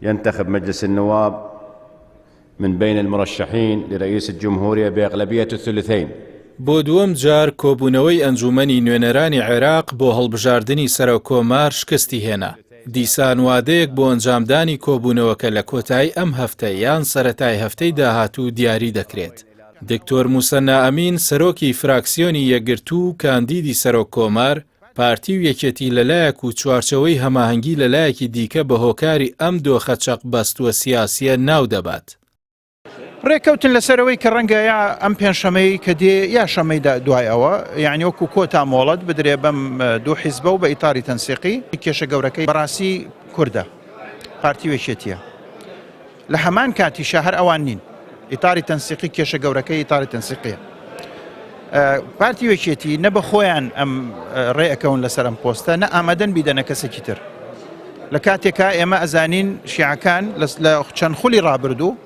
ينتخب مجلس النواب من بين المرشحين لرئيس الجمهورية بأغلبية الثلثين. بۆ دووەم جار کۆبوونەوەی ئەنجوومەنی نوێنەرانی عێراق بۆ هەڵبژاردنی سەرۆککۆمار شکستی هێنا. دیسان وادەیەک بۆ ئەنجامدانی کۆبوونەوەکە لە کۆتایی ئەم هەفتە یان سەرەتای هەفتەی داهاتوو دیاری دەکرێت. دکتۆر موسەننا ئەمین، سەرۆکی فراکسیۆنی یەکگرتوو و کاندیدی سەرۆککۆمار، پارتی و یەکێتی لەلایەک و چوارچێوەی هەماهەنگی لەلایەکی دیکە بە هۆکاری ئەم دۆخە چەقبەستووە سیاسییە ناو دەبات. ڕێککەوتن لەسەر ئەوەی کە ڕەنگە یا ئەم پێنجشەمەی کە دێ یا شەمەی دوای ئەوە یعنی وەکو کۆتا مۆڵەت بدرێ بەم دوو حیزبە و بە ئیتاری تەنسیقی کێشە گەورەکەی بەڕاستی کوردە پارتی و یەکێتیە لە هەمان کاتیشا هەر ئەوان نین ئیتاری تەنسیقی کێشە گەورەکەی ئیتاری تەنسیقیە پارتی وەکێتی نە بە خۆیان ئەم ڕێ ئەکەون لەسەر ئەم پۆستە نە ئامادەن بیدەنە کەسێکی تر لە کاتێکا ئێمە ئەزانین شیعەکان لە چەند خولی ڕابردوو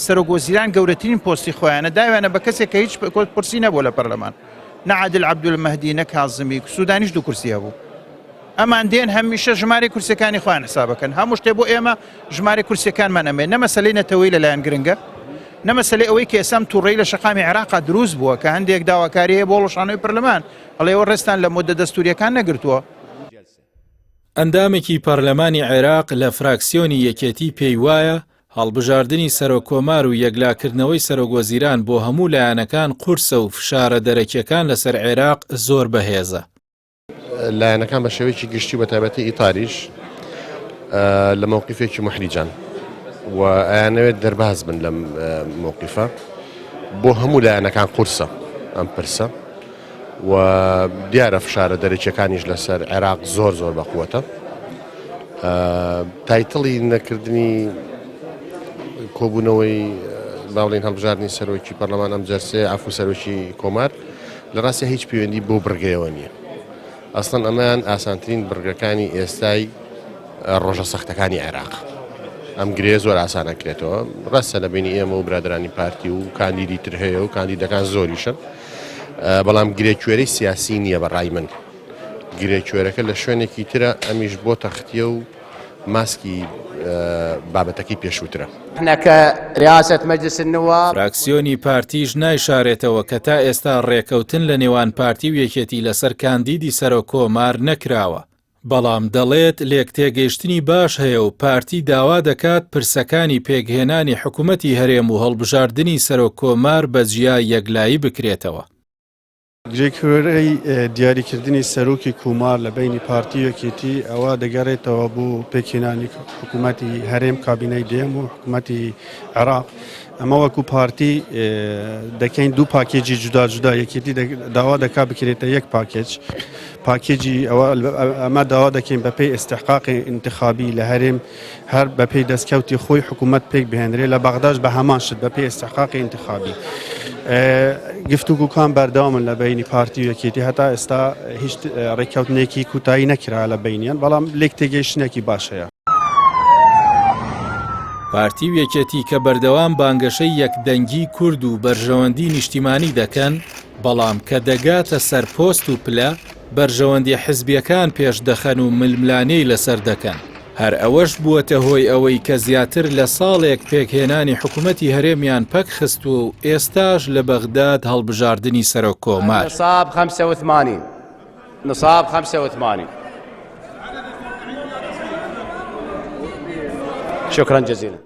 سەرۆک وەزیران گەورەترین پۆستی خۆیانە داویانە بە کەسێک کە هیچ کورسی نەبوو لە پەرلەمان نە عادل عەبدولمەهدی نە کازمی سوودانیش دوو کورسی هەبوو ئەمان دێن هەمیشە ژمارەی کورسیەکانی خۆیان حسابەکەن هەموو شتێ بۆ ئێمە ژمارەی کورسیەکانمان ئەمێ نە مەسەلەی نەتەوەی لەلایەن گرنگە نە مەسەلەی ئەوەی کە ئێستا ئەم توڕەی لە شەقامی عێراقا دروست بووە کە هەندێک داواکاری هەیە بۆ هەڵوەشانەوەی پەرلەمان ئەڵێ ئێوە ڕێزتان لە مۆدە دەستوریەکان نەگرتووە. ئەندامێکی پەرلەمانی عێراق لە فراکسیۆنی یەکێتی پێی وایە، هەڵبژاردنی سەرۆککۆمار و یەکلاکردنەوەی سەرۆکوەزیران بۆ هەموو لایەنەکان قورسە و فشارە دەرەکیەکان لەسەر عێراق زۆر بەهێزە. لایەنەکان بە شێوەیەکی گشتی و بە تایبەتی ئیتاریش لە مەوقیفێکی موحریجان و ئەیانەوێت دەرباز بن لەم مەوقیفە بۆ هەموو لایەنەکان قورسە ئەم پرسە و دیارە فشارە دەرەکیەکانیش لەسەر عێراق زۆر زۆر بەقوەتە title ی نەکردنی کۆبوونەوەی باڵین هەڵبژاردنی سەرۆکی پەرلەمان ئەم جەرسەیە عەفو سەرۆکی کۆمار لە ڕاستیا هیچ پەیوەندی بەو بڕگەیەوە نییە. ئەسڵەن ئەمەیان ئاسانترین بڕگەکانی ئێستای ڕۆژە سەختەکانی عێراق. ئەم گرێ زۆر ئاسان ئەکرێتەوە. ڕاستە لە بینی ئێمە و برادرانی پارتی و کاندیدی تر هەیە و کاندیدەکان زۆریشن. بەڵام گرێ کوێرەی سیاسی نییە بە ڕای من. گرێ کوێرەکە لە شوێنێکی ترە ئەمیش بۆ تەختیە و ماسکی بابەتەکەی پێشووترە. فراکسیۆنی پارتیش نایشارێتەوە کە تا ئێستا ڕێکەوتن لە نێوان پارتی و یەکێتی لەسەر کاندیدی سەرۆککۆمار نەکراوە، بەڵام دەڵێت لێکتێگەیشتنی باش هەیە و پارتی داوا دەکات پرسەکانی پێکهێنانی حکومەتی هەرێم و هەڵبژاردنی سەرۆککۆمار بە جیا یەکلایی بکرێتەوە. گرێکوێرەی دیاریکردنی سەرۆکی کۆمار لە بەینی پارتی و یەکێتی ئەوە دەگەرێتەوە بۆ پێکهێنانی حکوومەتی هەرێم کابینەی دێم و حکوومەتی عێراق ئەمە وەکو پارتی دەکەین دوو پاکێجی جودا جودا یەکێتی داوا دەکا بکرێتە یەک پاکێج پاکێجی ئەوە ئەمە داوا دەکەین بەپێی ئیستحقاقی ئینتخابی لە هەرێم هەر بەپێی دەستکەوتی خۆی حکوومەت پێک بهێنرێ لە بەغداش بە هەمان شت بەپێی ئیستحقاقی ئینتخابی گفتوگوکان بەردەوامن لە بینی پارتی و یەکێتی هەتا ئێستا هیچ ڕێککەوتنێکی کوتایی نەکرا لە بینیان بەڵام لێک تێگەیشتنێکی باش هەیە. پارتی و یەکێتی کە بەردەوام بانگەشەی یەکدەنگی کورد و بەرژەوەندی نیشتیمانی دەکەن، بەڵام کە دەگاتە سەر پۆست و پلە، بەرژەوەندیە حزبیەکان پێش دەخەن و ململانێی لەسەر دەکەن. هەر ئەوەش بووەتە هۆی ئەوەی کە زیاتر لە ساڵێک پێکهێنانی حکومەتی هەرێمیان پەک خستووە و ئێستاش لە بەغداد هەڵبژاردنی سەرۆک کۆمار. نصاب 85 نصاب 85 شكرا جزيلا.